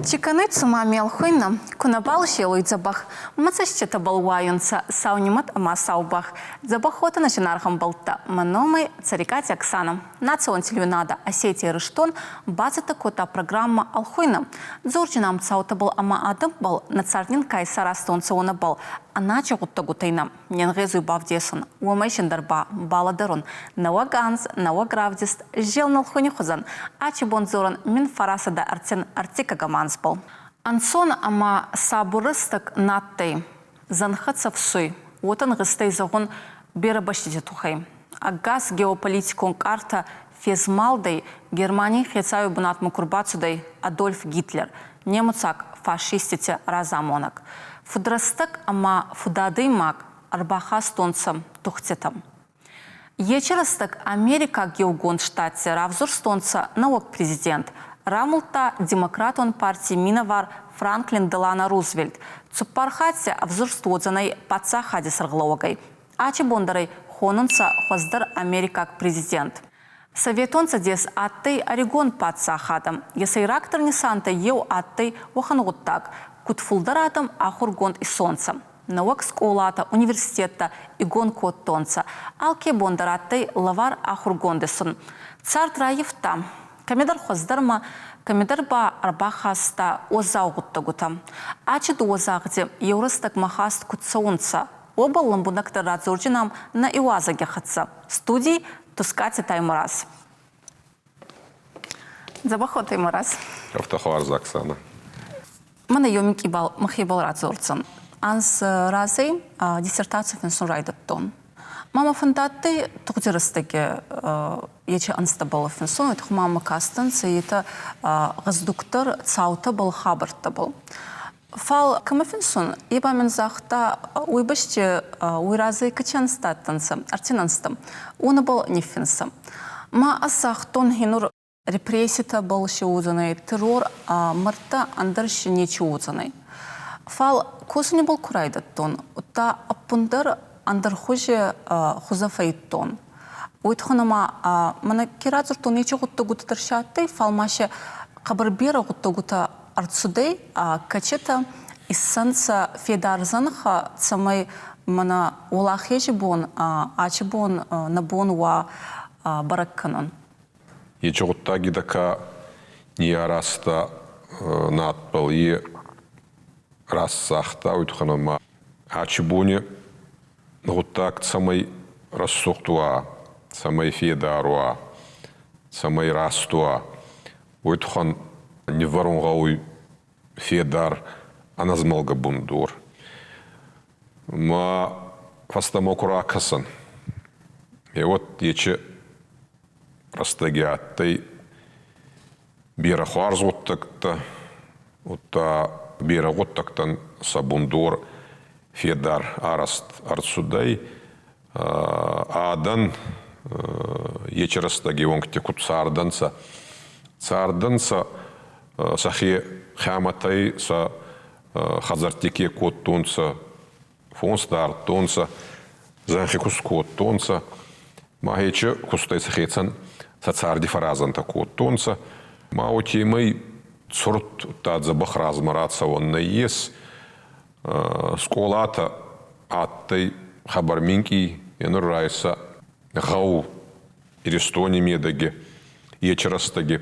Чи кӕнуй цума ме лхуйнӕ, ку нӕбал зелуй дзӕбӕх, Мӕ цӕститӕбӕл уайунцӕ сау нимӕт ӕма сау бӕх. Дзӕбӕх уотӕ нӕ зинаргъ ӕмбӕлттӕ, мӕ номӕй Цӕрикъати Оксанӕ. Национ телеуинадӕ Осетия-Ирыстон бацӕттӕ кодта программӕ Ӕлхуйнӕ. Дзорджын ам цаутӕбӕл ӕма адӕмбӕл нӕ цард нин ка исаразтонцӕ, уонӕбӕл ӕнӕчи гъуддӕгутӕй нӕ не нгъезуй бавдесун. Уомӕй зиндӕр ба балӕдӕрун нӕуӕг анз, нӕуӕг равдист зелн ӕлхуйни хузӕн ачи бон дзорӕн 1933 анзбӕл. Ӕнцон ӕма сабур рӕстӕг на адтӕй. Зӕнхӕ цӕфсуй, уотӕ нгъизтӕй зӕгъун берӕ бӕстити туххӕй. Ӕгас геополитикон къартӕ фезмалдӕй Германий хецауи бунатмӕ ку рбацудӕй Адольф Гитлер, немуцаг фашистити разамонӕг. Фудрӕстӕг ӕма фудадӕймаг ӕрбахастонцӕ тухтитӕ. Ечи рӕстӕг Америкаг Еугонд Штаттӕ равзурстонцӕ нӕуӕг президент, рамулдта Демократон партий минӕвар Франклин Делано Рузвельт, цуппар хатти ӕвзурст уодзӕнӕй паддзахади сӕргълӕууӕгӕй. Ачи бон дӕр ӕй хонунцӕ хуӕздӕр америкаг президент. Советон Цӕдес адтӕй ӕригон паддзахадӕ. Е сӕйрагдӕр нисантӕй еу адтӕй уӕхӕн гъуддаг, куд фулдӕр адӕм ахургонд исонцӕ. Нӕуӕг скъолатӕ, университеттӕ игон кодтонцӕ. Алке бон дӕр адтӕй лӕвар ахургонд исун. Цард раййивта. Кӕмидӕр хуӕздӕрмӕ, кӕмидӕр ба ӕрбахаста уӕззау гъуддӕгутӕ. Ачи дууӕ загъди еу рӕстӕгмӕ хаст куд цӕунцӕ, уобӕл лӕмбунӕгдӕр радзордзинан нӕ иуазӕги хӕццӕ. Студий Тускъати Таймураз. Дзӕбӕх уо, Таймураз. Афтӕ хуарз, Оксана. Мӕнӕ ёмикъибал мӕхебӕл радзордзӕн. Анз разӕй диссертаци финсун райдӕдтон. Ма мӕ фӕндадтӕй тугъди рӕстӕги ечи ӕнзтӕбӕл финсун, уой туххӕй ма мӕ кастӕнцӕ етӕ гъӕздугдӕр цаутӕбӕл, хабӕрттӕбӕл. Фал кӕмӕ финсун, е ба мин загъта, уой бӕсти уой разӕй кӕци ӕнзтӕ адтӕнцӕ, ӕртин ӕнзтӕ, уонӕбӕл ниффинсӕ. Ма ӕз загътон, хенур репресситӕбӕл си уодзӕнӕй, террор мӕрдтӕ ӕндӕр си нечи уодзӕнӕй. Фал косунибӕл ку райдӕдтон, удта ӕппундӕр ӕндӕрхузи хузӕ фӕййидтон. Уой туххӕн ӕма мӕнӕ ке радзурдтон, ечи гъуддӕгутӕ дӕр си адтӕй, фал ма си хъӕбӕр берӕ гъуддӕгутӕ ӕрцудӕй, кӕцитӕ иссӕнцӕ федар зӕнхӕ, цӕмӕй мӕнӕ Уӕлахези бон, ачи бон нӕ бон уа бӕрӕг кӕнун. Ечи гъуддаги дӕ ка нийаразта надбӕл, е раст загъта, уой туххӕн ӕма ачи бони гъуддаг цӕмӕй рӕсугъд уа, цӕмӕй федар уа, цӕмӕй раст уа, уой туххӕн ниввӕрун гъӕуй федар, ӕнӕзмӕлгӕ бундор. Ма фӕстӕмӕ ку ракӕсӕн, е уӕд ечи рӕстӕги адтӕй берӕ хуарз гъуддӕгтӕ, удта берӕ гъуддӕгтӕн сӕ бундор федар арӕзт ӕрцудӕй. Адӕн ечи рӕстӕги уӕнгти куд цардӕнцӕ, цардӕнцӕ сӕхе хъиамӕтӕй сӕ хӕдзӕртти ке кодтонцӕ, фонс дардтонцӕ, зӕнхи куст кодтонцӕ, ма ечи кустӕй сӕхецӕн сӕ царди фӕразӕнтӕ кодтонцӕ. Ма уотемӕй цурд удта дзӕбӕх размӕ рацӕуӕн нӕййес. Скъолатӕ адтӕй хъӕбӕр минкъий, е нур райсӕ гъӕу Иристони медӕги, ечи рӕстӕги.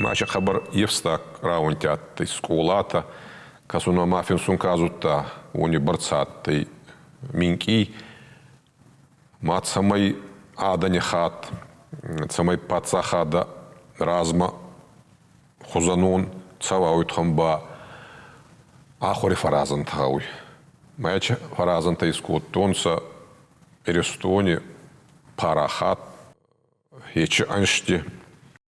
Ма си хъӕбӕр ефстаг рауӕнтӕ адтӕй скъолатӕ, кӕсун ӕма финсун ка зудта, уони бӕрцӕ адтӕй минкъий. Ма цӕмӕй адӕни хатт, цӕмӕй паддзахадӕ размӕ хузӕнон цӕуа, уой туххӕн ба ахури фӕразӕнтӕ гъӕуй. Мӕ фӕразӕнтӕ искодтонцӕ Иристони парахат ечи ӕнзти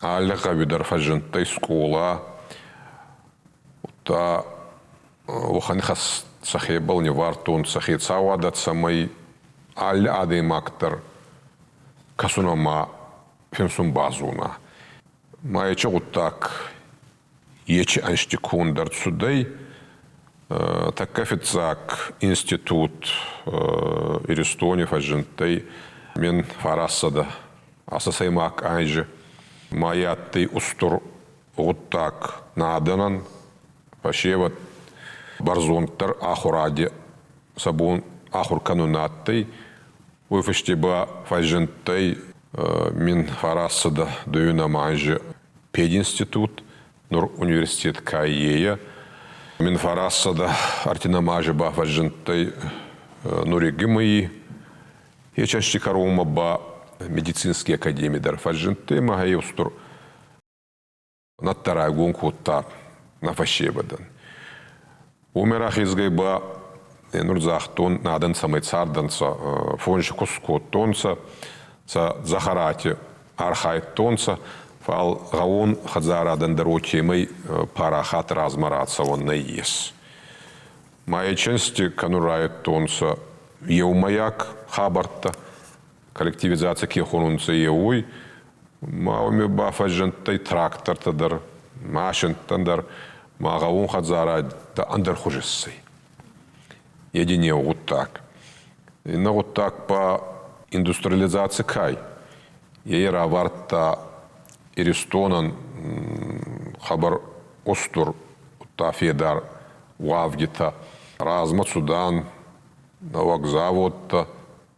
алли гъӕуи дӕр фӕззиндтӕй скъола, удта уӕхӕн ихӕс сӕхебӕл ниввардтонцӕ хецауадӕ, цӕмӕй алли адӕймаг дӕр кӕсун ӕма финсун базона. Ма ечи гъуддаг ечи ӕнзти конд ӕрцудӕй, тӕккӕ фиццаг институт Иристони фӕззиндтӕй 1900 ӕсӕсӕймаг анзи. Ма е адтӕй устур гъуддаг. Нӕ адӕнӕн фӕсевӕд бӕрзонддӕр ахуради сӕ бон ахур кӕнун адтӕй, уой фӕсте ба фӕззиндтӕй 1920 анзи пединститут, нур университет ка ее. 1930 анзи ба фӕззиндтӕй нури ГМИ. Ечӕнсти кӕронмӕ ба медицинский академи дӕр фӕззиндтӕй ӕма гье устур нӕдтӕ райгон кодта нӕ фӕсевӕдӕн. Уомӕ рахезгӕй ба нур загътон, адӕн цӕмӕй цардӕнцӕ, фонси куст кодтонцӕ, сӕ дзӕхӕрати архайдтонцӕ, фал гъӕуон хӕдзарадӕн дӕр уотемӕй парахат размӕ рацӕуӕн нӕййес. Ма еченсти кӕнун райдтонцӕ еумӕйаг хабӕрттӕ, коллективизаци ке хонунцӕ, е уой, ма уоми ба фӕззиндтӕй трактортӕ дӕр, машинттӕ дӕр, ма гъӕуон хӕдзарадтӕ ӕндӕр хузи иссӕй. Едине гъуддаг. Иннӕ гъуддаг ба индустриализаци кай, е равардта Иристонӕн хъӕбӕр устур удта федар уавгитӕ. Размӕ цудан нӕуӕг заводтӕ,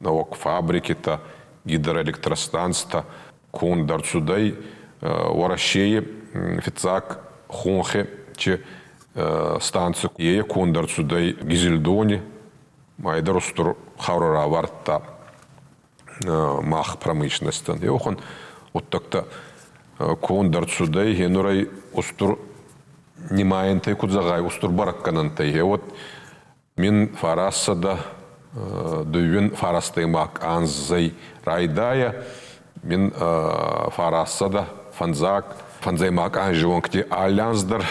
нӕуӕг фабрикитӕ, гидроэлектростанцтӕ конд ӕрцудӕй Уӕрӕсей фиццаг хонхи чи станци е конд ӕрцудӕй Гизелдони, майдӕр устур хаура равардта мах промышленностӕн. Еуӕхӕн гъуддӕгтӕ конд ӕрцудӕй, гьенурӕй устур нимайӕнтӕй куд зӕгъай, устур бӕрӕггӕнӕнтӕй. Гье уӕд 1929 анзӕй райдайа, 1905 фӕндзӕймаг анзи уӕнгти алли анз дӕр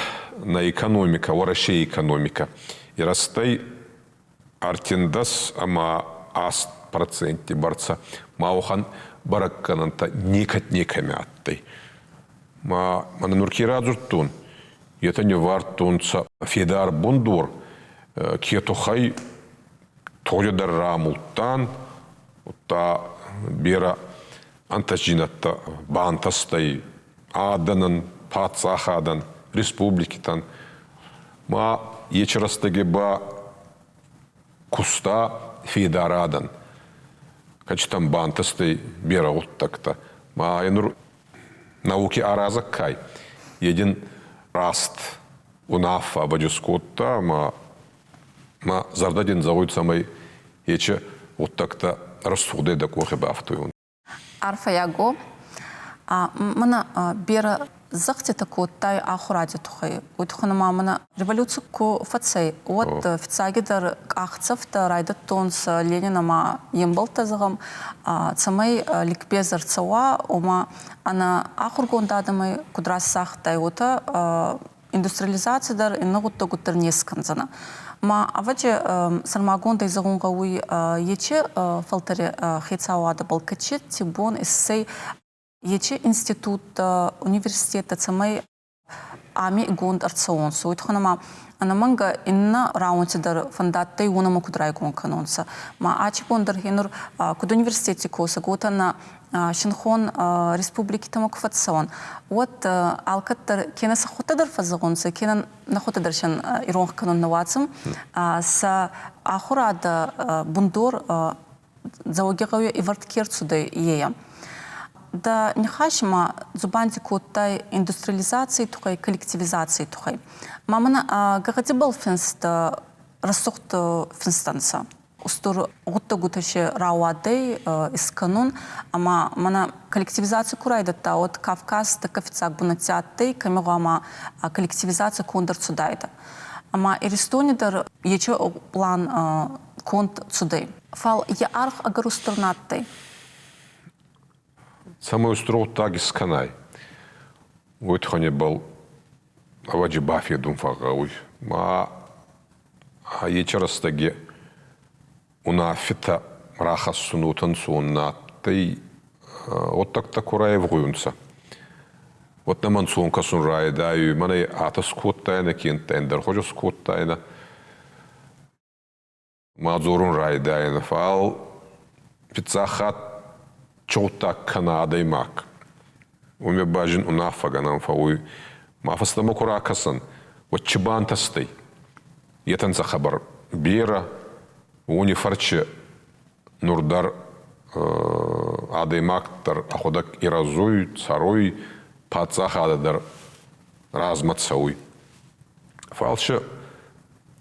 нӕ экономикӕ, Уӕрӕсей экономикӕ ирӕзтӕй 13 ӕма 8 процентти бӕрцӕ. Ма уӕхӕн бӕрӕггӕнӕнтӕ некӕд некӕми адтӕй. Ма мӕнӕ нур ке радзурдтон, етӕ ниввардтонцӕ федар бундор, ке туххӕй тоги дӕр рамулдтан, удта берӕ ӕнтӕстдзийнӕдтӕ бантӕстӕй адӕнӕн, паддзахадӕн, республикитӕн. Ма ечи рӕстӕги ба куста федар адӕн. Кӕчитӕн бантӕстӕй берӕ гъуддӕгтӕ. Ма е нур науки аразӕг кай, е дин раст унаффӕ ӕвӕджи скодта ӕма ма зӕрдӕ дин зӕгъуй, цӕмӕй ечи гъуддӕгтӕ рӕсугъдӕй дӕ къохи бафтуйун. Арфӕйаг Мӕнӕ берӕ зӕгътитӕ кодтай ахуради туххӕй. Уой туххӕн ма мӕнӕ революци ку фӕцӕй, уӕд фиццагидӕр къахдзӕфтӕ райдӕдтонцӕ Ленин ӕма е мбӕлттӕ, зӕгъӕм, цӕмӕй ликбез ӕрцӕуа, ома ӕнӕ ахургонд адӕмӕй куд расагътай, уотӕ индустриализаци дӕр, иннӕ гъуддӕгутӕ дӕр не скӕндзӕнӕ. Ма ӕвӕджи сӕрмагондӕй зӕгъун гъӕуй, ечи фӕлтӕри хецауадӕбӕл кӕчи бон иссӕй ечи институттӕ, университеттӕ, цӕмӕй ами игонд ӕрцӕуонцӕ. Уой туххӕн ӕма ӕнӕмӕнгӕ иннӕ рауӕнти дӕр фӕндадтӕй уонӕмӕ куд райгон кӕнонцӕ. Ма ачи бон дӕр гьенур куд университети косӕг, уотӕ нӕ синхон республикитӕмӕ ку фӕццӕуӕн, уӕд алкӕддӕр кенӕ сӕхуӕдтӕ дӕр фӕззӕгъунцӕ, кенӕ нӕхуӕдтӕ дӕр син иронх кӕнун нӕ уадзӕн. Сӕ ахурадӕ бундор Дзӕуӕгигъӕуи ивӕрд ке рцудӕй, ейӕ. Дӕ нихӕси ма дзубанди кодтай индустриализаций туххӕй, коллективизаций туххӕй. Ма мӕнӕ гӕгъӕдибӕл финст рӕсугъд финстӕнцӕ. Устур гъуддӕгутӕ си рауадӕй искӕнун ӕма мӕнӕ коллективизаци ку райдӕдта, уӕд Кавказ тӕккӕ фиццаг бунӕтти адтӕй, кӕми гъӕуама коллективизаци конд ӕрцудайдӕ. Ӕма Иристони дӕр ечи план конд цудӕй. Фал е аргъ ӕгӕр устур нӕ адтӕй. Цӕмӕй устур гъуддаг искӕнай, уой туххӕн ибӕл ӕвӕджи бафедун фӕгъгъӕуй. Ма ечи рӕстӕги унаффитӕ рахӕссун уотӕ нцон нӕ адтӕй, гъуддӕгтӕ ку райевгъуйунцӕ. Уӕд нӕмӕ ӕнцон кӕсун райдайуй, мӕнӕй атӕ скодтайнӕ, кенттӕ ӕндӕр хузи скодтайнӕ. Ма дзорун райдайӕн, фал фиццаг хатт чугъдтаг кӕна адӕймаг. Уоми ба зин унаффӕгӕнӕн фӕууй. Ма фӕстӕмӕ ку ракӕсӕн, уӕд чи бантӕстӕй? Етӕ нцӕ хъӕбӕр берӕ, уони фӕрчи нур дӕр адӕймаг дӕр ӕхуӕдӕг ирӕзуй, цӕруй, паддзахадӕ дӕр размӕ цӕуй. Фал си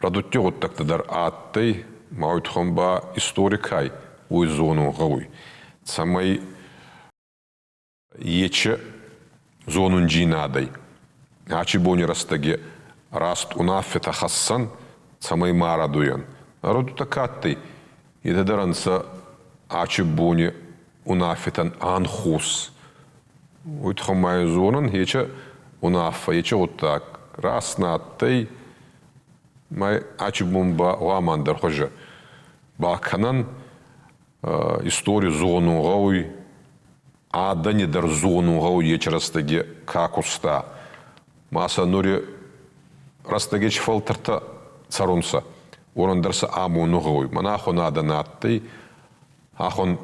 рӕдудти гъуддӕгтӕ дӕр адтӕй, ма уой туххӕн ба историкӕй уой зонун гъӕуй, цӕмӕй ечи зонундзийнадӕй ачи бони рӕстӕги раст унаффитӕ хӕссӕн, цӕмӕй ма рӕдуйӕн. Рӕдудтӕ ка адтӕй, етӕ дӕр ӕнцӕ ачи бони унаффитӕн ӕнхус. Уой туххӕн ма зонӕн, ечи унаффӕ, ечи гъуддаг раст нӕ адтӕй, ма ачи бон ба гъӕуама ӕндӕр хузи бакӕнӕн. Истори зонун гъӕуй, адӕни дӕр зонун гъӕуй ечи рӕстӕги ка куста. Ма сӕ нури рӕстӕги чи фӕлтӕртӕ цӕрунцӕ, уонӕн дӕр сӕ амонун гъӕуй. Мӕнӕ ахон адӕн адтӕй, ахон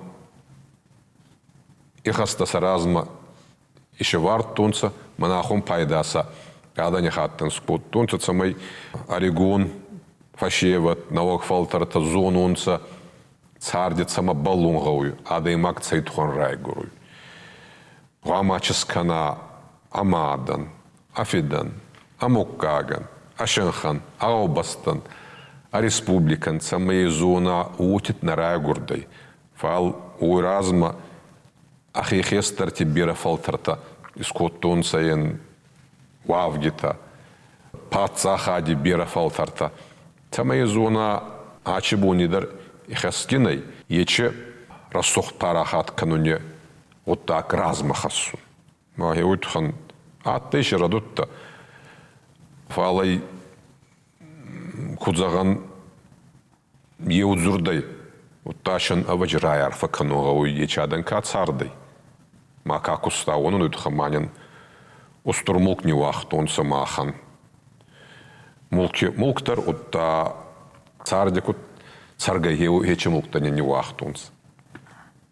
ихӕстӕ сӕ размӕ исӕвардтонцӕ, мӕнӕ ахон пайда сӕ адӕнихаттӕн скодтонцӕ, цӕмӕй ӕригон фӕсевӕд, нӕуӕг фӕлтӕртӕ зононцӕ, царди цӕмӕ бӕллун гъӕуй, адӕймаг цӕй туххӕн райгуруй. Гъуама чи скӕна ӕ мадӕн, ӕ фидӕн, ӕ муггагӕн, ӕ синхӕн, ӕ гъӕубӕстӕн, ӕ республикӕн, цӕмӕй зона уотид нӕ райгурдӕй, фал уой размӕ ӕхе хестӕрти берӕ фӕлтӕртӕ искодтонцӕ ин уавгитӕ, паддзахади берӕ фӕлтӕртӕ. Цӕмӕй зона ачи бони дӕр ихӕсгин ӕй, ечи рӕсугъд парахат кӕнуни гъуддаг размӕ хӕссун. Ма уой туххӕн адтӕй си рӕдудтӕ, фал ӕй ку зӕгъӕн, еу дзурдӕй, удта син ӕвӕдзи райарфӕ кӕнун гъӕуй, ечи адӕн ка цардӕй, ма ка куста, уонӕн уой туххӕн ма нин устур мулк ниууагътонцӕ махӕн. Мулки мулк дӕр удта царди куд цӕргӕй хечи мулктӕ не ниууагътонцӕ.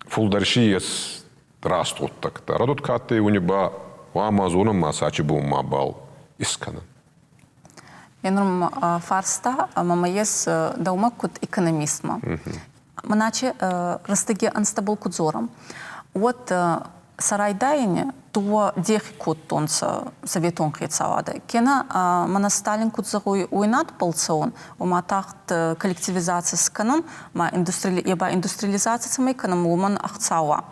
Фулдӕр си ес раст гъуддӕгтӕ. Рӕдуд ка адтӕй, уони ба гъӕуама зонӕн ма сӕ бон мабал искӕнӕн. Енрум фарста ӕма ес дӕумӕ куд экономистмӕ. Мӕнӕ рӕстӕги ӕнзтӕбӕл ку дзорӕм, уӕд сӕ райдайӕни дууӕ дехи кодтонцӕ советон хецауадӕ. Кенӕ мӕнӕ Сталин куд зӕгъуй, уой надбӕл цӕун, ома тагъд коллективизаци скӕнун, ма е ба индустриализаци цӕмӕй кӕнӕм, уомӕн ӕхца уа.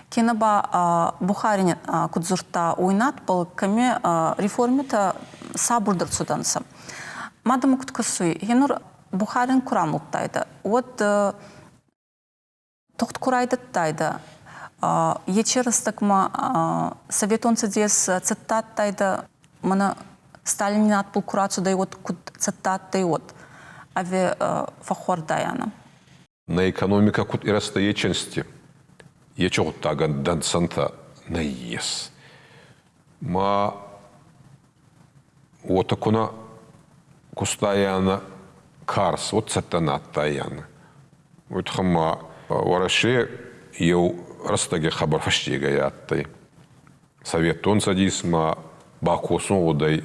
Кенӕ ба Бухарин куд дзурдта, уой надбӕл кӕми реформитӕ сабурдӕр цудӕнцӕ. Мадӕмӕ куд кӕсуй, гьенур Бухарин ку рамулдтайдӕ, уӕд тугъд ку райдӕдтайдӕ, ечи рӕстӕгмӕ Советон Цӕдес цӕттӕ адтайдӕ, мӕнӕ Сталини надбӕл ку рацудӕй, уӕд куд цӕттӕ адтӕй, уӕд ӕви фӕххуӕрдайанӕ? Нӕ экономикӕ куд ирӕзтӕй еченсти, ечи гъуддагӕн дӕнцӕнтӕ нӕййес. Ма уотӕ ку нӕ кустайанӕ карз, уӕд цӕттӕ нӕ адтайанӕ. Уой туххӕн ма Уӕрӕсе еу рӕстӕги хъӕбӕр фӕстегӕй адтӕй. Советтон Цӕдесмӕ бакосун гъудӕй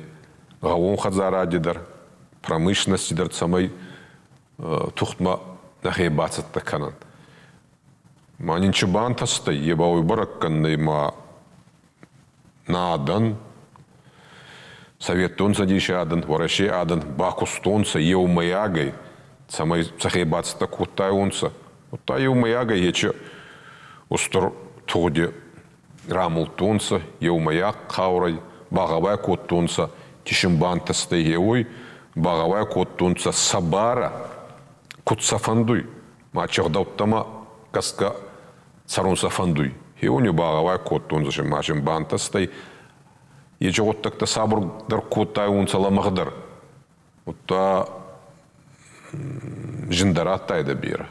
гъӕууон хӕдзаради дӕр, промышленности дӕр, цӕмӕй тухтмӕ нӕхе бацӕттӕ кӕнӕн. Ма нин чи бантӕстӕй, е ба уой бӕрӕггӕнӕй ма нӕ адӕн, Советтон Цӕдеси адӕн, Уӕрӕсей адӕн бакустонцӕ еумӕйагӕй, цӕмӕй сӕхе бацӕттӕ кодтайуонцӕ. Удта еумӕйагӕй ечи устур тугъди рамулдтонцӕ, еумӕйаг хъаурӕй багъӕуай кодтонцӕ кисин бантӕстӕй гъеуой, багъӕуай кодтонцӕ сӕ барӕ, куд сӕ фӕндуй, ма чи гъдӕуттӕмӕ гӕсгӕ цӕрун сӕ фӕндуй. Хеуони багъӕуай кодтонцӕ ма син бантӕстӕй, ечи гъуддӕгтӕ сабурдӕр кодтайуонцӕ лӕмӕгъдӕр. Удта зиндӕр адтайдӕ берӕ.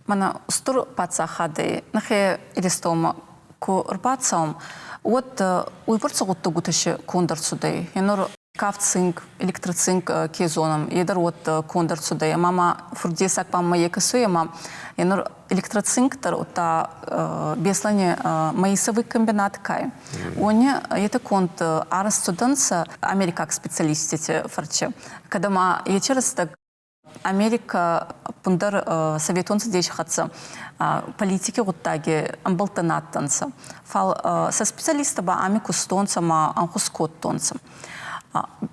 Мӕнӕ устур паддзахадӕй нӕхе Иристонмӕ ку ӕрбацӕуӕм, уӕд уойбӕрцӕ гъуддӕгутӕ си конд ӕрцудӕй. Енур Кавцинк, электроцинк ке зонӕм, е дӕр уӕд конд ӕрцудӕй. Ӕма ма фурдесаг ба ма е кӕсуй, ӕма е нур электроцинк дӕр, удта Беслӕни маисовый комбинат кай. Уони етӕ конд арӕзт цудӕнцӕ америкаг специалистити фӕрци. Кӕд ӕма ечи рӕстӕг Америка ӕппундӕр Советон Цӕдеси хӕццӕ политики гъуддаги ӕмбӕлттӕ нӕ адтӕнцӕ. Фал сӕ специалисттӕ ба ами кустонцӕ ма ӕнхус кодтонцӕ.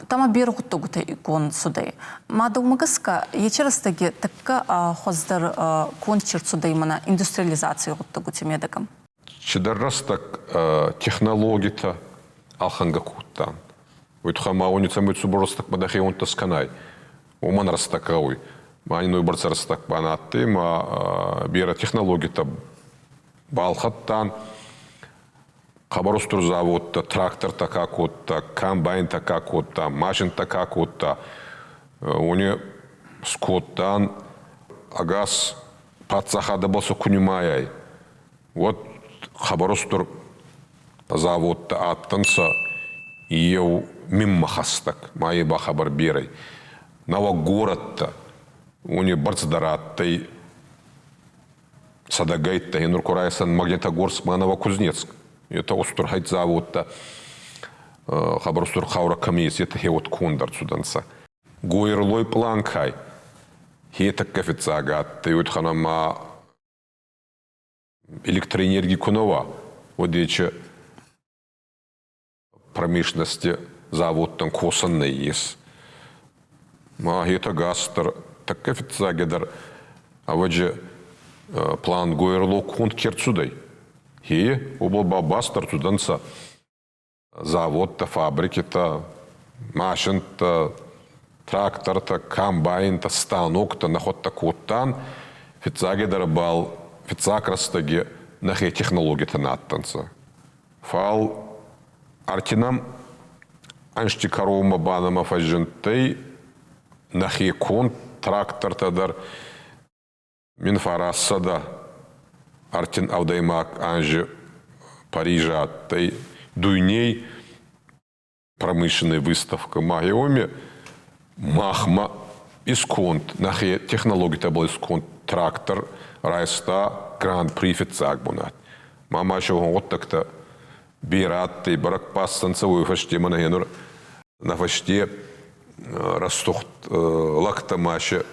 Тама берӕ гъуддӕгутӕ игон цудӕй. Ма дӕумӕ гӕсгӕ, ечи рӕстӕги тӕккӕ хуӕздӕр конд чи рцудӕй мӕнӕ индустриализаций гъуддӕгути медӕгӕ? Цидӕр рӕстӕг технологитӕ ӕлхӕнгӕ кодтан. Уой туххӕй ма уони цӕмӕй цубур рӕстӕгмӕ дӕхеуонтӕ скӕнай, уомӕн рӕстӕг гъӕуй. Ма ин уойбӕрцӕ рӕстӕг ба нӕ адтӕй, ма берӕ технологитӕ балхӕдтан. Хъӕбӕр устур заводтӕ, трактортӕ ка кодта, комбайнтӕ ка кодта, машинтӕ ка кодта, уони скодтан ӕгас паддзахадӕбӕл сӕ ку нимайай, уӕд хъӕбӕр устур заводтӕ адтӕнцӕ еу миммӕ хӕстӕг, ма е ба хабар берӕ. Нӕуӕг горӕттӕ, уони бӕрц дӕр адтӕй сӕдӕгӕйттӕ. Нур ку райсӕн Магнитогорск ма Новокузнецк. Етӕ устур заводтӕ, хабар устур хъаурӕ кӕми ес, етӕ хеуӕт конд ӕрцудӕнцӕ. Гойрлой пъланкай хе тӕккӕ фиццаг адтӕй, уотӕ ма электроэнерги ку нӕ уа, уӕд ечи промышленности заводтӕн косӕн нӕййес. Ма етӕ газ дӕр тӕккӕ фиццагедӕр ӕвӕджи план Гойрло конд ке рцудӕй. Хе, уобӕл ба баст ӕрцудӕнцӕ заводтӕ, фабрикитӕ, машинттӕ, трактортӕ, комбайнтӕ, станоктӕ нӕхуӕдтӕ кодтан. Фиццагедӕр бал фиццаг рӕстӕги нӕхе технологитӕ нӕ адтӕнцӕ. Фал ӕртинӕм ӕнзти кӕронмӕ ба нӕмӕ фӕззиндтӕй нӕхе конд трактортӕ дӕр 1937 анзи Парижи адтӕй дуйней промышленной выставка Магиоми махмӕ исконд, нӕхе технологитӕбӕл исконд трактор райста гран-при фиццаг бунат. Ма ма гъуддӕгтӕ берӕ адтӕй, бӕрӕг бацӕнцӕ уой фӕсте мӕнӕ нур нӕ фӕсте рӕстугъд лӕгтӕ ма се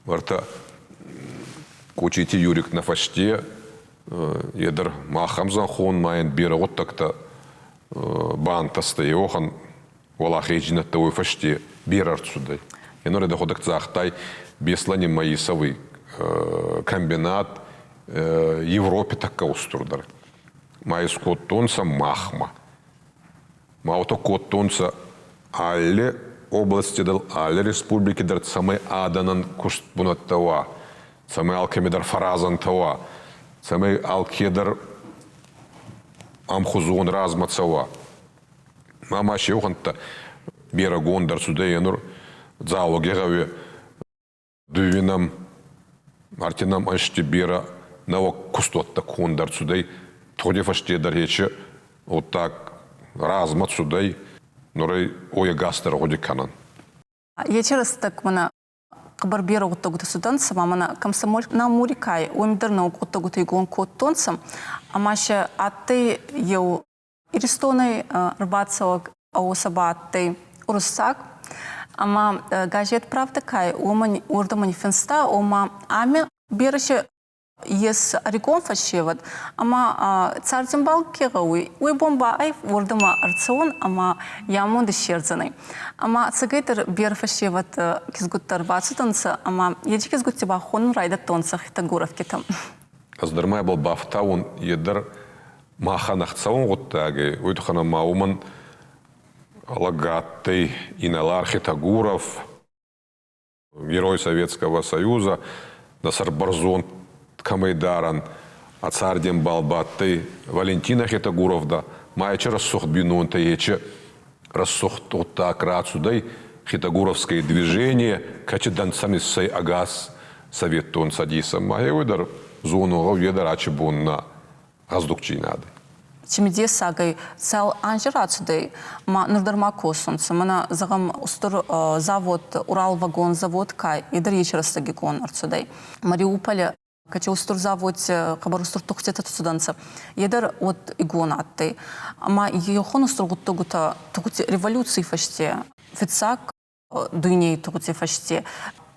уӕртӕ Кочити Юрик нӕ фӕсте е дӕр мах ӕмзӕнхон ма ин берӕ гъуддӕгтӕ бантӕстӕй, уӕхӕн уӕлахездзийнӕдтӕ уой фӕсте берӕ ӕрцудӕй. Е нур дӕхуӕдӕг загътай, Беслӕни Маисовый комбинат Европи тӕккӕ устурдӕр. Ма искодтонцӕ махмӕ. Ма уотӕ кодтонцӕ алли области дӕр, алли республики дӕр, цӕмӕй адӕнӕн кустбунӕттӕ уа, цӕмӕй алкӕми дӕр фӕразӕнтӕ уа, цӕмӕй алкедӕр ӕмхузон размӕ цӕуа. Ма ма сеухӕнттӕ берӕгонд ӕрцудӕй нур Дзауӕги дууинӕм, ӕртинӕм ӕнзти берӕ нӕуӕг кустуӕттӕ конд ӕрцудӕй, тугъди фӕсте дӕр ечи гъуддаг размӕ цудӕй, нур ӕй уойгас дӕр гъуди кӕнӕн. Ечи рӕстӕг мӕнӕ хъӕбӕр берӕ гъуддӕгутӕ цудӕнцӕ, ма мӕнӕ комсомол на Мурикай, уоми дӕр нӕуӕг гъуддӕгутӕ игон кодтонцӕ, ӕма сӕ адтӕй еу Иристонӕй ӕрбацӕуӕг уосӕ ба адтӕй уруссаг, ӕма газет «Правда» кай уомӕн уордӕмӕ ниффинста, ома ами берӕ ес ӕригон фӕсевӕд, ӕма цардзӕнбал ке гъӕуй, уой бон ба ӕй уордӕмӕ ӕрцӕун ӕма йӕ амонд иссердзӕнӕй. Ӕма ӕцӕгӕйдӕр берӕ фӕсевӕд кизгуттӕ ӕрбацудӕнцӕ ӕма еци кизгутти ба хонун райдӕдтонцӕ Хетӕгуровкитӕ. Ӕз дӕр ма ибӕл бафтаун, е дӕр махӕн ӕхцӕуӕн гъуддаг ӕй, уой туххӕн ӕма уомӕн лӕггадтӕй инӕлар Хетагуров, Герой Советского Союза, нӕ сӕрбӕрзонд кӕмӕй дарӕн, а цардӕмбал бадтӕй Валентина Хетагуров да, ма ечи рӕсугъд бийнонтӕ, ечи рӕсугъд гъуддаг рацудӕй Хетагуровское движение, кӕци дӕнцӕн иссӕй ӕгас Советтон Цӕдесӕн. Ма еуей дӕр зонугъӕу, е дӕр ачи бон нӕ гъӕздугдзийнадӕ. Цимидессагӕй цал анзи рацудӕй, ма нур дӕр ма косунцӕ. Мӕнӕ, зӕгъӕм, устур завод, Уралвагонзавод ка, е дӕр еци рӕстӕги конд ӕрцудӕй. Мариуполи кӕци устур завод хъӕбӕр устур тухтитӕ цудӕнцӕ, е дӕр уӕд игон адтӕй. Ӕма еухон устур гъуддӕгутӕ революций фӕсте фиццаг дуйней тугъди фӕсте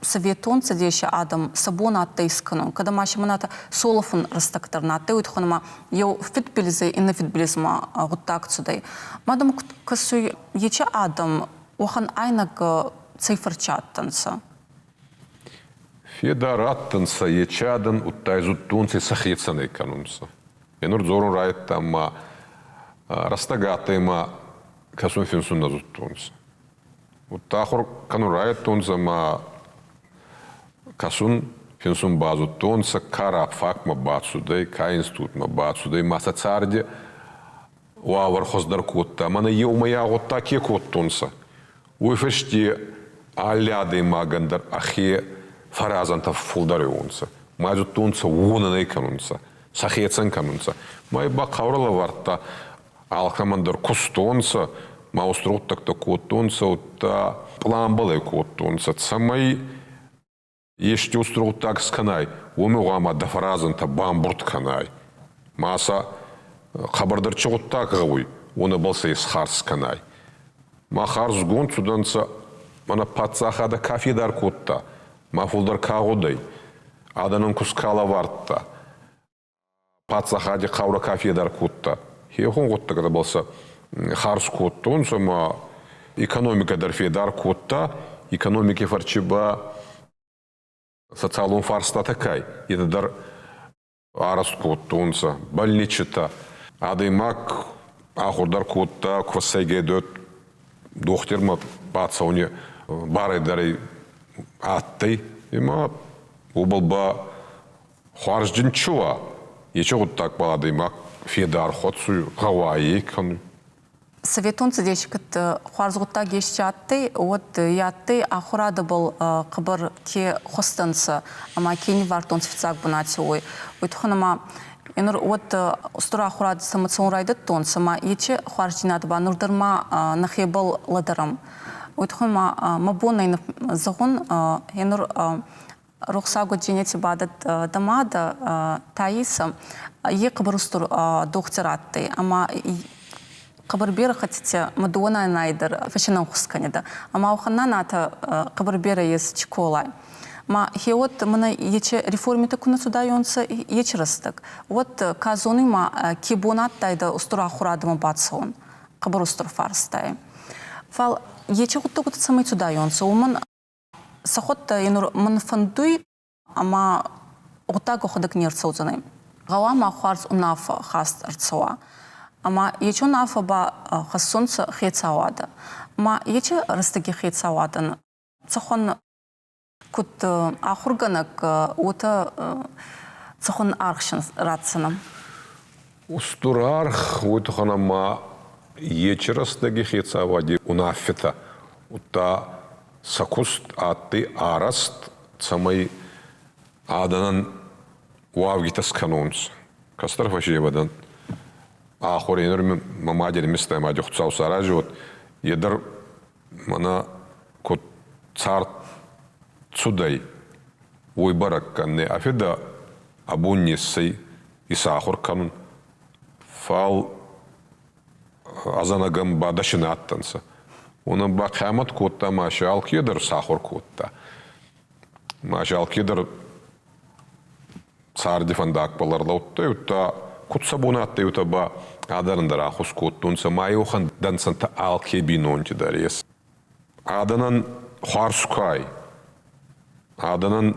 Советон Цӕдеси адӕм сӕ бон адтӕй искӕнун, кӕд ӕма си мӕнӕ солофун рӕстӕг дӕр нӕ адтӕй, уой туххӕн ӕма еу фидбилизӕй иннӕ фидбилизмӕ гъуддаг цудӕй. Ма дӕмӕ куд кӕсуй, ечи адӕм уӕхӕн айнӕг цӕй фӕрчи адтӕнцӕ? Федар адтӕнцӕ, ечи адӕн удтай зудтонцӕ сӕхецӕнӕй кӕнунцӕ. Е нур дзорун райдӕдта ӕма рӕстӕг адтӕй ӕма кӕсун финсун нӕ зудтонцӕ. Удта ахур кӕнун райдӕдтонцӕ ӕма кӕсун, финсун базудтонцӕ, ка рабфакмӕ бацудӕй, ка институтмӕ бацудӕй, ма сӕ царди уавӕр хуӕздӕр кодта. Мӕнӕ еумӕйаг гъуддаг ке кодтонцӕ, уой фӕсте алли адӕймагӕн дӕр ӕхе фӕразӕнтӕ фулдӕр уонцӕ. Ма зудтонцӕ, уонӕн ӕй кӕнунцӕ, сӕхецӕн кӕнунцӕ. Ма ба хъаурӕ лӕвардта алкӕмӕн дӕр кустонцӕ, ма устур гъуддӕгтӕ кодтонцӕ, удта пъланбӕл ӕй кодтонцӕ, цӕмӕй ести устур гъуддаг скӕнай, уоми гъуама дӕ фӕразӕнтӕ бамбурд кӕнай. Ма сӕ хъӕбӕрдӕр чи гъуддаг гъӕуй, уонӕбӕл сӕ исхарз кӕнай. Ма харзгонд цудӕнцӕ, мӕнӕ паддзахадӕ ка федар кодта, ма фулдӕр ка гъудӕй, адӕнӕн куст ка лӕвардта, паддзахади хъаурӕ ка федар кодта, хехон гъуддӕгтӕбӕл сӕ харз кодтонцӕ ӕма экономикӕ дӕр федар кодта, экономики фӕрчи ба социалон фарстатӕ кай, етӕ дӕр арӕзт кодтонцӕ, больничитӕ. Адӕймаг ахур дӕр кодта, косӕгӕй дохтирмӕ бацӕуни барӕ дӕр адтӕй, ӕма уобӕл ба хуарзджын чи уа, ечи гъуддагбӕл адӕймаг федар хуӕцуй, гъӕуайӕй кӕнуй. Советон Цӕдеси кӕд хуарз гъуддаг ести адтӕй, уӕд е адтӕй ахурадӕбӕл хъӕбӕр ке хуӕстӕнцӕ ӕма ке ниввардтонцӕ фиццаг бунати, уой. Уой туххӕн ӕма нур уӕд устур ахурадӕ цӕмӕ цӕун райдӕдтонцӕ, ӕма ечи хуарздзийнадӕ ба нур дӕр ма нӕхебӕл лӕдӕрӕм. Уой туххӕн ма мӕ бон ӕй зӕгъун, е нур Рохсаг дзенети бадӕд дӕ мадӕ Таиса, е хъӕбӕр устур дохтир адтӕй ӕма хъӕбӕр берӕ хӕттити мӕ дууӕ нанай дӕр фӕсинӕнхус кӕнидӕ. Ӕма уӕхӕн нанатӕ хъӕбӕр берӕ ес Чиколай. Ма хеуӕт мӕнӕ ечи реформитӕ ку нӕ цудайуонцӕ ечи рӕстӕг, уӕд ка зонуй ма ке бон адтайдӕ устур ахурадӕмӕ бацӕун хъӕбӕр устур фарстай. Фал ечи гъуддӕгутӕ цӕмӕй цудайуонцӕ, уомӕн Сӕхуӕдтӕ ин мӕн фӕндуй ӕма гъуддаг ӕхуӕдӕг не рцӕудзӕнӕй. Гъӕуама хуарз унаффӕ хаст ӕрцӕуа. Ӕма ечи унаффӕ ба хӕссунцӕ хецауадӕ. Ма ечи рӕстӕги хецауадӕн цӕхуӕн куд ахургӕнӕг, уотӕ цӕхуӕн аргъ ратдзӕнӕ? Устур аргъ уой туххӕн ӕма ечи рӕстӕги хецауади унаффитӕ, удта сӕ куст адтӕй арӕзт, цӕмӕй адӕнӕн уавгитӕ скӕнонцӕ. Кӕстӕр фӕсевӕдӕн ахур енер мӕ мади римистӕй мади Хуцау сарази, е дӕр мӕнӕ куд цард цудӕй, уой бӕрӕг кӕнне. А федӕ абон не ссӕй исахур кӕнун, фал ӕзӕнӕгӕн ба дӕсни адтӕнцӕ. Уонӕн ба хъиамӕт кодта ма си алкедӕр сахур кодта. Ма си алкедӕр царди фӕндагбӕл ӕрлӕудтӕй, удта куд сӕ бон адтӕй, уотӕ ба адӕнӕн дӕр ӕххус кодтонцӕ, ма еуӕхӕн дӕнцӕнтӕ алке бийнонти дӕр ес. Адӕнӕн хуарз ку ӕй, адӕнӕн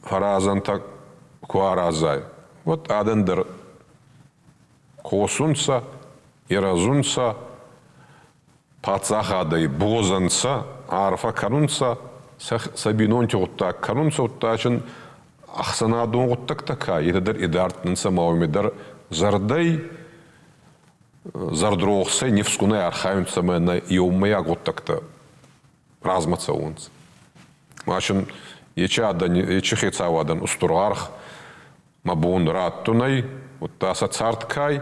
фӕразӕнтӕ ку аразай, уӕд адӕн дӕр косунцӕ, ирӕзунцӕ, паддзахадӕй боз ӕнцӕ, арфӕ кӕнунцӕ, сӕ бийнонти гъуддаг кӕнунцӕ, удта син ӕхсӕнадон гъуддӕгтӕ ка, етӕ дӕр идард нцӕ ма уоми дӕр зӕрдӕй, зӕрдрохсӕй, нифсгунӕй архайунцӕ ӕма нӕ еумӕйаг гъуддӕгтӕ размӕ цӕунцӕ. Ма син ечи адӕн, ечи хецауадӕн устур аргъ мӕ бон раттун ӕй, удта сӕ цард кай.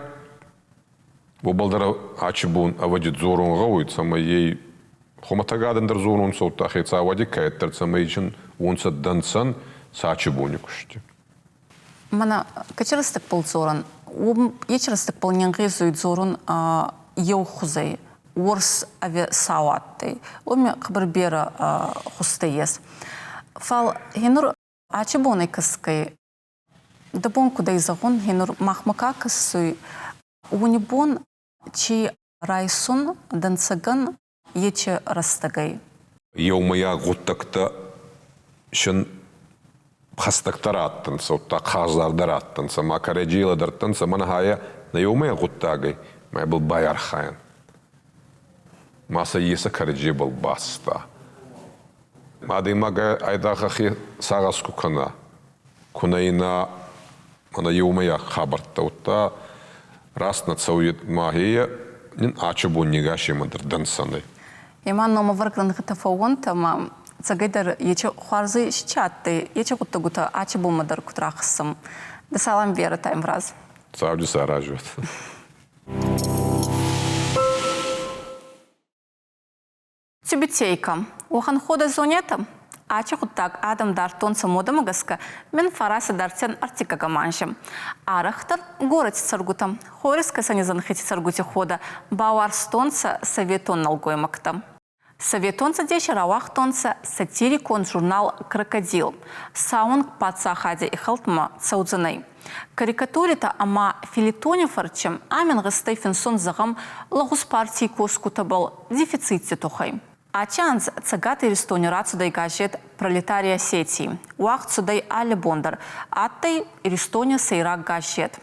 Уобӕл дӕр ачи бон ӕвӕджи дзорун гъӕуй, цӕмӕй ей хумӕтӕг адӕн дӕр дзорунцӕ, удта хецауади кӕддӕр, цӕмӕй ин уонцӕ дӕнцӕн сӕ ачи бони кусти. Мӕнӕ кӕци рӕстӕгбӕл дзорӕн, уом еци рӕстӕгбӕл не нгъезуй дзорун еу хузӕй, уорс ӕви сау адтӕй. Уоми хъӕбӕр берӕ хузтӕ ес. Фал гьенур ачи бонӕй кӕсгӕй, дӕ бон куд ӕй зӕгъун, гьенур махмӕ ка кӕсуй, уони бон чи райсун дӕнцӕгӕн ечи рӕстӕгӕй. Еумӕйаг гъуддӕгтӕ син хӕстӕгтӕ раттӕнцӕ, удта хъазардӕр раттӕнцӕ, ма кӕрӕдзей лӕдӕрдтӕнцӕ, мӕнӕ хая нӕ еумӕйаг гъуддагӕй ма ибӕл байархайӕн. Ма сӕ есӕ кӕрӕдзебӕл баста. Адӕймаг айдагъ ӕхе сагъӕс ку кӕна, ку нӕ ин мӕнӕ еумӕйаг хабӕрттӕ, удта раст нӕ цӕуй ма гье нин ачи бон не гасемӕ дӕр дӕнцӕнӕй. Ема номӕвӕрг рӕнгъитӕ фӕууӕнтӕ ӕма цӕгӕйдӕр ечи хуарзӕй си чи адтӕй, ечи гъуддӕгутӕ ачи бонмӕ дӕр куд рахӕссӕм. Дӕ салам берӕ, Таймураз. Цауди сӕ аразуат. Тюбетейка. Уӕхӕн ходӕ зонетӕ? Ачи гъуддаг адӕм дардтонцӕ модӕмӕ гӕсгӕ, мин фарасӕ дардтӕн ӕртиккӕгӕм анзи. Арӕхдӕр горӕти цӕргутӕ, хорискӕсӕни зӕнхити цӕргути ходӕ бауарзтонцӕ советон нӕлгоймӕгтӕ. Советон Цӕдеси рауагътонцӕ сатирикон журнал «Крокодил». Саунг паддзахади ихӕлдмӕ цӕудзӕнӕй. Карикатуритӕ ӕма фелетони фӕрчи ӕмингъӕстӕй финсун зӕгъӕм лӕгъуз партий косгутӕбӕл дефицитти туххӕй. Аци анз Цӕгат Иристони рацудӕй газет «Пролетарий Осетии». Уагъд цудӕй алли бон дӕр. Адтӕй Иристони сӕйраг газет.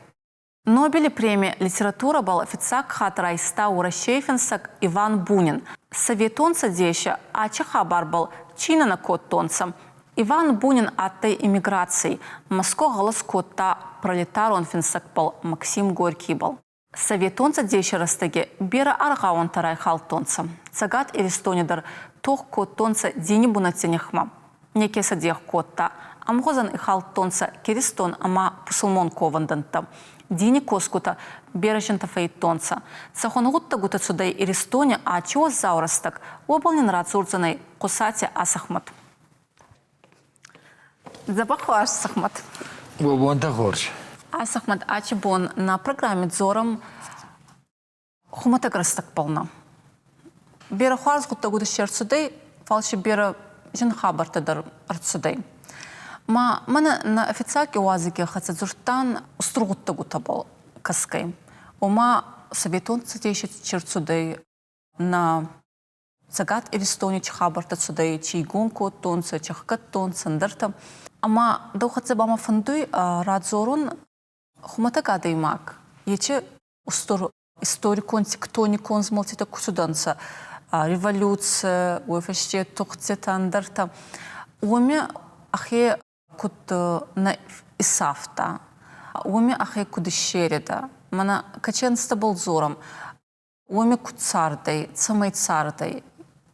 Нобели преми литературӕбӕл фиццаг хатт райста Уӕрӕсей финсӕг Иван Бунин. Советон Цӕдеси ачи хабарбӕл чи нӕ кодтонцӕ. Иван Бунин адтӕй эмиграций, Москва гъӕлӕс кодта пролетарон финсӕгбӕл Максим Горькийбӕл. Советон Цӕдеси рӕстӕги берӕ аргъауӕнтӕ райхалдтонцӕ. Цӕгат Иристони дӕр тох кодтонцӕ дини бунӕтти нихмӕ. Неке сӕ дех кодта. Ӕмгъузӕн ихалдтонцӕ киристон ӕма пусулмон ковӕндӕнттӕ. Дини косгутӕ берӕ зинтӕ фӕййидтонцӕ. Цӕхуӕн гъуддӕгутӕ цудӕй Иристони ачи уӕззау рӕстӕг, уобӕл нин радзордзӕнӕй Хъусати Асӕхмӕт. Дзӕбӕх хуарз, Асӕхмӕт. Уӕ бонтӕ хорз. Асӕхмӕт, ачи бон нӕ программи дзорӕм хумӕтӕг рӕстӕгбӕл нӕ. Берӕ хуарз гъуддӕгутӕ си ӕрцудӕй, фал си берӕ зин хабӕрттӕ дӕр ӕрцудӕй. Ма мӕнӕ нӕ фиццаг иуазӕги хӕццӕ дзурдтан устур гъуддӕгутӕбӕл кӕсгӕй. Ома Советон Цӕдеси чи рцудӕй, нӕ Цӕгат Иристони чи хабӕрттӕ цудӕй, чи игон кодтонцӕ, чи хгӕдтонцӕ, ӕндӕртӕ. Ӕма дӕу хӕццӕ ба мӕ фӕндуй радзорун хумӕтӕг адӕймаг, ечи устур историкон, тектоникон змӕлдтитӕ ку цудӕнцӕ, революци, уой фӕсте тугъдтитӕ, ӕндӕртӕ, уоми ӕхе куд нӕ исӕфта, уоми ӕхе куд иссеридӕ. Мӕнӕ кӕченцтӕбӕл дзорӕм, уоми куд цардӕй, цӕмӕй цардӕй.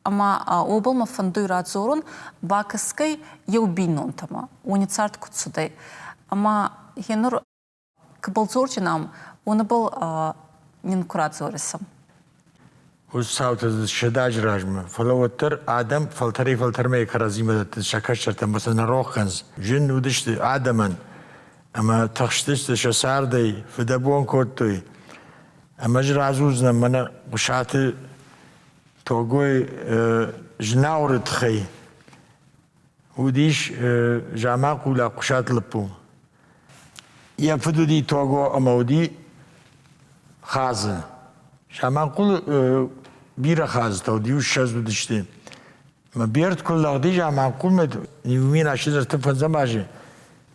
Ӕма уобӕл мӕ фӕндуй радзорун, бакӕсгӕй еу бийнонтӕмӕ, уони цард куд цудӕй. Ӕма гьенур кӕбӕл дзордзинам, уонӕбӕл нин ку радзорисӕ. Уыцы сӕдӕ азы размӕ, фӕлӕ уӕддӕр адӕм фӕлтӕрӕй-фӕлтӕрмӕ кӕрӕдзимӕ дӕттынц сӕ кӕстӕртӕм ӕмӕ сӕ нӕ рох кӕнынц. Зын уыдысты адӕмӕн ӕмӕ тыхстысты сӕ цардӕй, фыдӕбон кодтой. Ӕмӕ ӕз радзурдзынӕн мӕнӕ Хъуысаты Тогой Знауыры тыххӕй. Уыдис Заманхъулаг Хъуысаты лӕппу. Йӕ фыд уыди Того ӕмӕ уыди Хадзы. Заманхъулы бирӕ хадзытӕ уыд, иу ссӕдз уыдысты. Ӕмӕ Берд куы лӕгъди Заманхъулмӕ 1835 азы,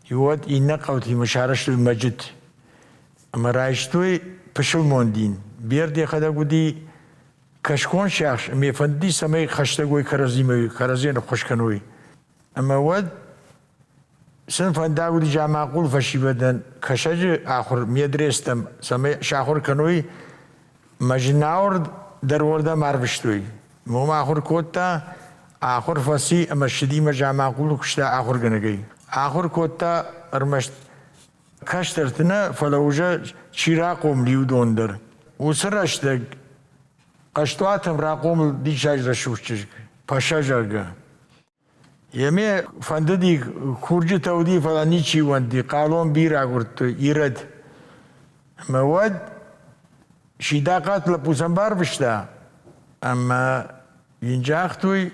уӕд иннӕ хъӕутимӕ сарӕзтой мӕджыт. Ӕмӕ райстой пысылмон дин. Берд йӕхӕдӕг уыди кӕсгон сиахс ӕмӕ йӕ фӕндыди, цӕмӕй хӕстӕг уой кӕрӕдзимӕ, кӕрӕдзийӕн ӕххуыс кӕной. Ӕмӕ уӕд сын фӕндаг уыди Заманхъул фӕсивӕдӕн кӕсӕджы ахуыр медрестӕм, цӕмӕй сахуыр кӕной. Мӕ зынауыр дӕр уырдӕм арвыстой. Уым ахуыр кодта, ахуыр фӕци ӕмӕ ссыди мӕ Заманхъулы куыста ахуыргӕнӕгӕй. Ахуыр кодта ӕрмӕст кӕстӕрты нӕ, фӕлӕ уже чи рахъомыл, уыдон дӕр. Уыцы рӕстӕг Хъӕстуатӕм рахъомыл диссаджы рӕсугъд чызг, Паша, зӕгъгӕ. Еме фӕндыди, курджытӕ уыди, фӕлӕ ничи уӕнди, хъалон бирӕ агуырдтой, ирӕд. Ӕмӕ уӕд Сидахъат лӕппу сӕм барвыста, ӕмӕ йын загътой,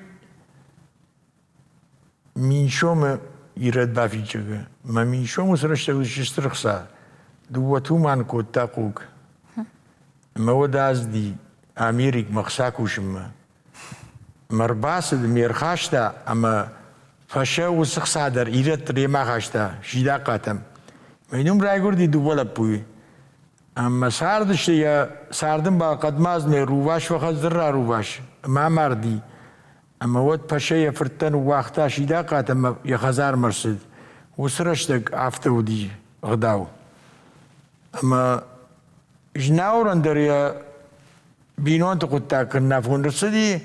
1000 сомы ирӕд бафидджыгы. Мӕ 1000 сом уыцы рӕстӕг уыдис стыр ӕхца. Дыууӕ туман кодта хъуг. Ӕмӕ уӕд азди Америкмӕ хца кусынмӕ. Мӕ рбацыд, ме рхаста ӕмӕ фӕсӕ уыцы хца дӕр ирӕтты ремӕ хаста Сидахъатӕм. Мӕ ном райгуырди дыууӕ лӕппуйы. Ӕмӕ цардысты йӕ цардӕмбал хъӕдмадзмӕ рувас фӕхӕдзыр рарувас ӕмӕ амарди. Ӕмӕ уӕд Пашӕ йӕ фырттӕ ныууагъта Сидахъат ӕмӕ йӕ хӕдзармӕ рцыд. Уыцы рӕстӕг афтӕ уыди ӕгъдау. Ӕмӕ Знауырӕн дӕр йӕ бинонты хъуыддаг кӕнынафон рцыди,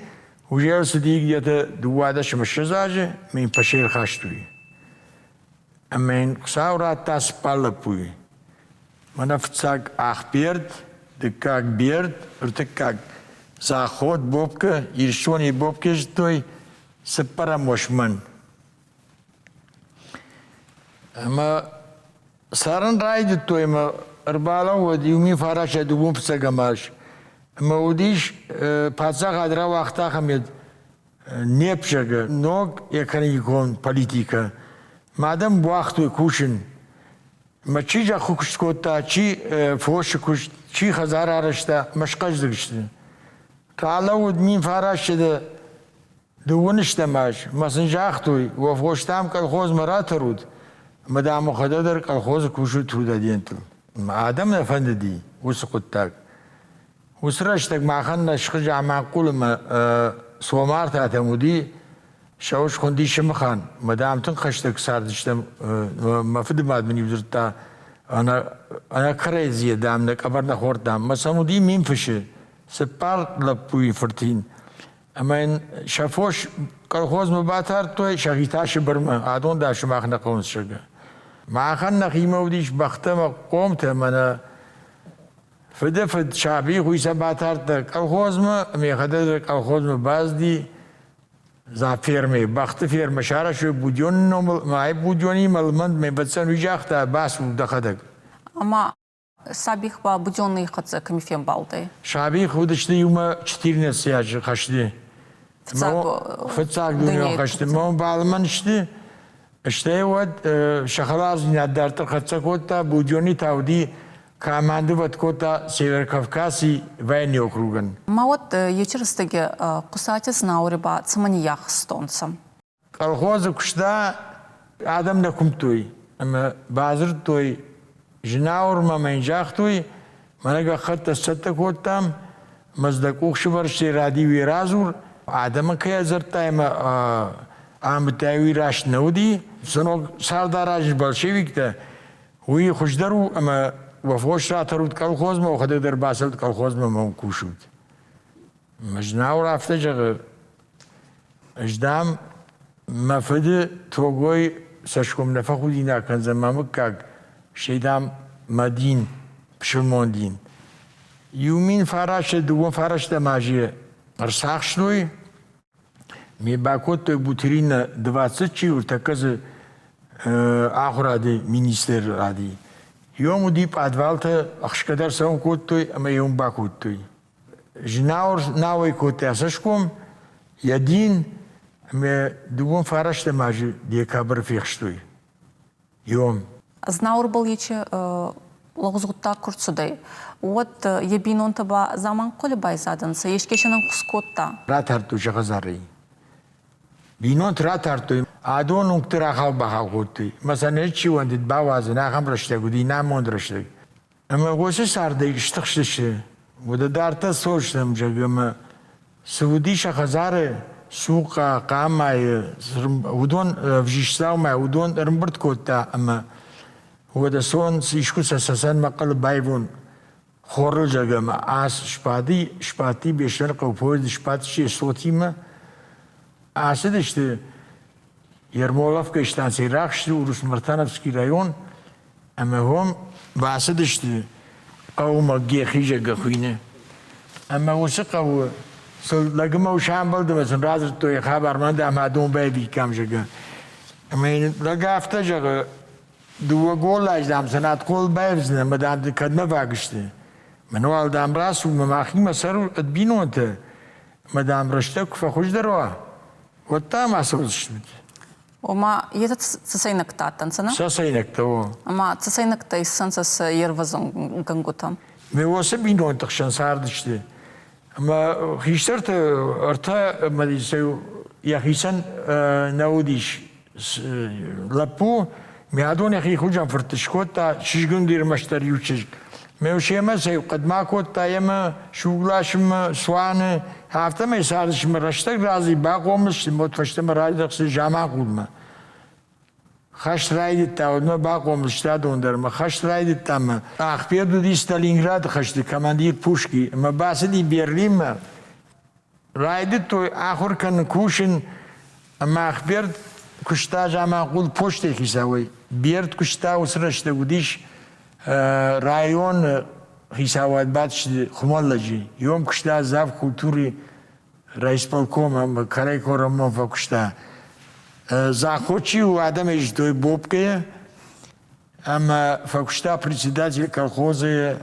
уже ӕрцыди где-то 22 азы, ӕмӕ йын Пашӕ ӕрхастой. Ӕмӕ йын Хуыцау радта цыппар лӕппуйы. Мӕнӕ фыццаг Ахберд, дыккаг Берд, ӕртыккаг Заход Бобкӕ, Ирыстони Бобкӕ зыдтой, цыппӕрӕм Уосмӕн. Ӕмӕ цӕрын райдыдтой ӕмӕ ӕрбалӕууыд иу 1900 дыууын фыццӕгӕм аз. Ӕмӕ уыдис паддзахад рауагъта ахӕм не взӕгы ног экономикон политикӕ. Адӕм уагътой кусын. Мӕ чи зӕххы куыст кодта, чи фосы куыст, чи хӕдзар арӕзта, мӕ схъӕздыг сты. Ралӕууыд 1920 аз, мӕ сын загътой, уӕ фос, дам, колхозмӕ ратӕрут, ӕмӕ, дам, уӕхӕдӕг дӕр колхозы кусут трудодентыл. Адӕм нӕ фӕндыди уыцы хъуыддаг. Уыцы рӕстӕг махӕн нӕ схыз Аманхъулы мӕ Цомартатӕм уыди, сӕ ус хуынди Сымыхан. Мӕ дам тынг хӕстӕг цардыстӕм. Мӕ фыдымад мын-иу дзырдта, ӕнӕ кӕрӕдзийӕ, дам, нӕ къӕбӕр нӕ хордтам. Мӕ сӕм уыди 1000 фысы, цыппар лӕппуйы фыртин. Ӕмӕ йын сӕ фос колхозмӕ батардтой, сӕхи та Сыбырмӕ. Адон дӕр сымах нӕ хъӕуынц, зӕгъгӕ. Махӕн нӕхимӕ уыдис бӕхтӕ ӕмӕ хъомтӕ ӕмӕ нӕ Фыды фыд саби хуый сӕ батардта колхозмӕ, ӕмӕ йӕхӕдӕг дӕр колхозмӕ базди за фермӕйы, бӕхты фермӕ сарӕзтой Будённы номыл ӕмӕ ай Будённимӕ лымӕн ме бӕццӕн уый загъта, бацу дӕхӕдӕг. Ӕма Сабих ба Будённый хӕццӕ кӕми фембалдӕй? Сабих уыдысты иумӕ 14 азы хӕсты. Фыццаг дунеон хӕсты. Мӕ балымӕн сты. Стӕй уӕд сӕ хӕлардзинад дарддӕр хӕццӕ кодта, Будённый та уыди командовать кодта Северокавкази военный округӕн. Ма уӕд ечи рӕстӕги Хъусати Знаури ба цӕмӕ ниййахстонцӕ? Колхозы куыста, адӕм нӕ куымдтой ӕмӕ бадзырдтой Знауырмӕ ӕмӕ йын загътой, мӕнӕ гӕххӕттӕ сцӕттӕ кодтам, ӕмӕ дзы дӕ къух сывӕрсте радиуйы радзур, адӕмӕн кӕй ӕдзырдтай ӕмӕ амыдтай, уый раст нӕ уыди. Цы ног цардаразын большевиктӕ, Уый хуыздӕр у, ӕмӕ уӕ фос ратӕрут колхозмӕ, уӕхӕдӕг дӕр бацӕут колхозмӕ ӕмӕ уым кусут. Знауыр афтӕ зӕгъы, ӕз, дам, мӕ фыды Тогой цӕсгом нӕ фӕхудинаг кӕндзӕн мӕ мыггаг, стӕй, дам, мӕ дин, пысылмон дин. 1902 азы ӕрцахстой, Ме бакодтой Бутерина 20 чи у, тӕккӕ дзы ахуырады министради. Йом уыди пъадвалтӕ ӕхсгӕ дӕр цӕуын кодтой ӕмӕ йӕ уым бакодтой. Знауыр науӕй кодта цӕсгом, йӕ дин ӕмӕ дыууын фарӕстӕм азы декабры фехстой. Йом. Знауырбыл ечи лӕгъуз гъуддаг ку рцудӕй, уӕд е бийнонтӕ ба Заманхъули байзадӕнцӕ, еске син ӕнхус кодта. Ратардтой сӕ хӕдзарӕй. Бийнонты ратардтой, адон уынгты рахау-бахау кодтой. Мӕ сӕ ничи уӕндыд бауадзын, ахӕм рӕстӕг уыди, намонд рӕстӕг. Ӕмӕ уыцы цардӕй стыхстысты. Уӕдӕ дарддӕр цӕудзыстӕм, зӕгъгӕ, ӕмӕ цы уыди сӕ хӕдзары цухъа, хъамайы, уыдон ӕвзистдзаумӕ уыдон ӕрӕмбырд кодта ӕмӕ уӕдӕ сон искуы сӕ цӕцӕнмӕ хъӕлы байвон хорыл, зӕгъгӕ, ӕмӕ ас сбади, сбадти Беслӕныхъӕуы поезды сбадти цотимӕ, ацыдысты Ермоловкӕйы станцӕйы рахызты Урус-Мартановский район ӕмӕ уым бацыдысты. хъӕумӕ Гехизӕгӕ хуыйны. Ӕмӕ уыцы хъӕуы сыл лӕгмӕ сӕмбӕлд ӕмӕ сын радзырдтой хабар, мӕн дам адон байбиккам, зӕгъгӕ. Ӕмӕ йын лӕг афтӕ зӕгъы, дыууӕ голладжы, дам, сын адхъол байвдзынӕ ӕмӕ, дам, ды кӕдмӕ ваг сты. Мӕн уал, дам, рацу мӕ мӕхимӕ цӕрут ӕд бинонтӕ, ӕмӕ, дам, рӕстӕг куы фӕхуыздӕр уа, уӕд, дам, ацӕудзыстут. Ома, етӕ цӕцӕйнӕгтӕ адтӕнцӕ, нӕ? Цӕцӕйнӕгтӕ, о. Ӕма цӕцӕйнӕгтӕ иссӕнцӕ сӕ ервӕзунгӕнгутӕ. Ме уоцы бинонты хсӕн цардысты. Ӕмӕ хистӕрты ӕртӕ ӕмӕ йӕхицӕн нӕ уыдис лӕппу. Ме адон йӕхи хуызӕн фырт скодта, чызг ын ӕрмӕстдӕр иу чызг. Ме семӕ сӕ хъӕдмӕ кодта ӕмӕ суг ласынмӕ, цуаны, афтӕмӕй цардысмӕ рӕстӕг рази бахъомыл сты, уӕд фӕстӕмӕ раздӕхсты Заманхъулмӕ. Хӕст райдыдта, уӕдмӕ бахъомыл сты адон дӕр ӕмӕ хӕст райдыдта ӕмӕ Ахберд уыди Сталинграды хӕсты командир Пушки ӕмӕ бацыди Берлинмӕ. Райдыдтой ахуыр кӕнын, кусын ӕмӕ Ахберд куыста Заманхъул постӕй хицауӕй. Берд куыста уыцы рӕстӕг уыдис районы хицауад бадтысты Хуымӕллӕджы. Иом куыста зав культуры райисполком ӕмӕ Карайкороммӕ фӕкуыста. Захо чи у, адӕмӕй зыдтой Бобкӕйы ӕмӕ фӕкуыста председатель колхозы.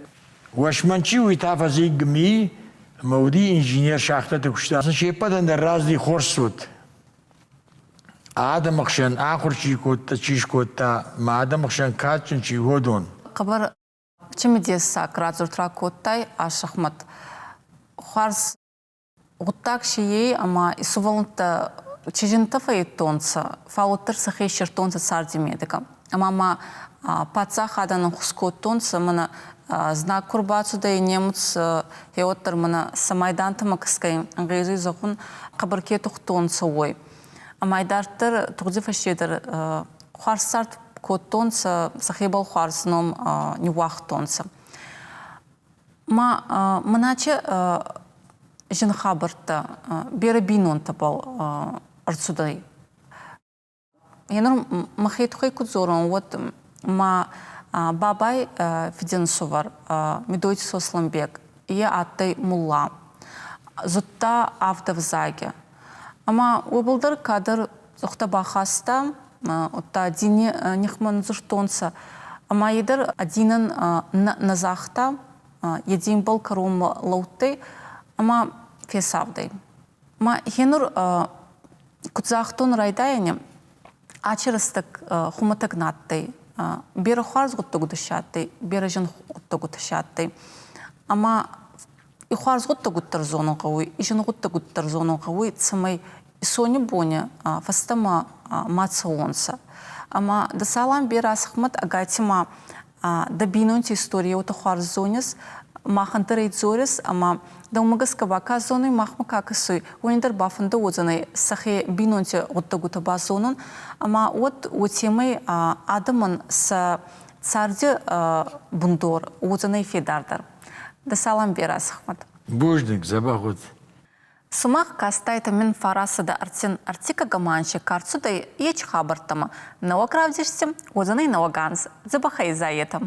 Уӕсмӕн чи уый та фӕци ГМИ ӕмӕ уыди инженер шахтӕты куыста. Се ппӕтӕн дӕр разди хорз цот. Адӕмы хсӕн ахуыр чи кодта, чи скодта, мӕ адӕмы хсӕн кадджын чи уыдон. Хъӕбӕр цымыдесаг радзурд ракодтай, Асӕхмӕт. Хуарз Гъуддаг си ей, ӕма сувӕллӕнттӕ чизинтӕ фӕййидтонцӕ, фал уӕддӕр сӕхе иссердтонцӕ царди медӕгӕ. Ӕма ма паддзахадӕн ӕнхус кодтонцӕ, мӕнӕ знаг ку рбацудӕй немуц, гъе уӕддӕр мӕнӕ сӕ майдантӕмӕ кӕсгӕй ӕнгъезуй зӕгъун, хъӕбӕр ке тухтонцӕ, уой. Ӕма идарддӕр тугъди фӕсте дӕр хуарз цард кодтонцӕ, сӕхебӕл хуарз ном ниууагътонцӕ. Ма мӕнӕ зин хабӕрттӕ берӕ бийнонтӕбӕл ӕрцудӕй. Енур мӕхе туххӕй ку дзорон, уӕд ма бабай фидӕнсувӕр Медойти Сосланбег, е адтӕй мулла. Зудта авд ӕвзаги. Ӕма уобӕл дӕр кадӕр цъухтӕ бахаста, удта дини нихмӕ дзурдтонцӕ. Ӕма е дӕр динӕн нӕ загъта, е динбӕл кӕронмӕ лӕудтӕй ӕма фесавдӕй. Ма гьенур куд загътон райдайӕни, ачи рӕстӕг хумӕтӕг на адтӕй. Берӕ хуарз гъуддӕгутӕ си адтӕй, берӕ зин гъуддӕгутӕ си адтӕй. Ӕма и хуарз гъуддӕгутӕ дӕр зонун гъӕуй, и зин гъуддӕгутӕ дӕр зонун гъӕуй, цӕмӕй исони бони фӕстӕмӕ ма цӕуонцӕ. Ӕма дӕ салам берӕ Асхмӕт, ӕгайтима дӕ бийнонти истори еутӕ хуарз зонис, махӕн дӕр ӕй дзорис, ӕма дӕумӕ гӕсгӕ ба ка зонуй, махмӕ ка кӕсуй, уони дӕр бафӕндӕ уодзӕнӕй сӕхе бийнонти гъуддӕгутӕ базонун, ӕма уӕд уотемӕй адӕмӕн сӕ царди бундор уодзӕнӕй федардӕр. Дӕ салам берӕ, Асхмӕт. Бузныг, дзӕбӕх ут. Сумах кастайтӕ мин фарасадӕ ӕртин ӕртиккӕгӕм анзи ка рцудӕй, ечи хабӕрттӕмӕ. Нӕуӕг равдисти уодзӕнӕй нӕуӕг анз. Дзӕбӕхӕй изайетӕ.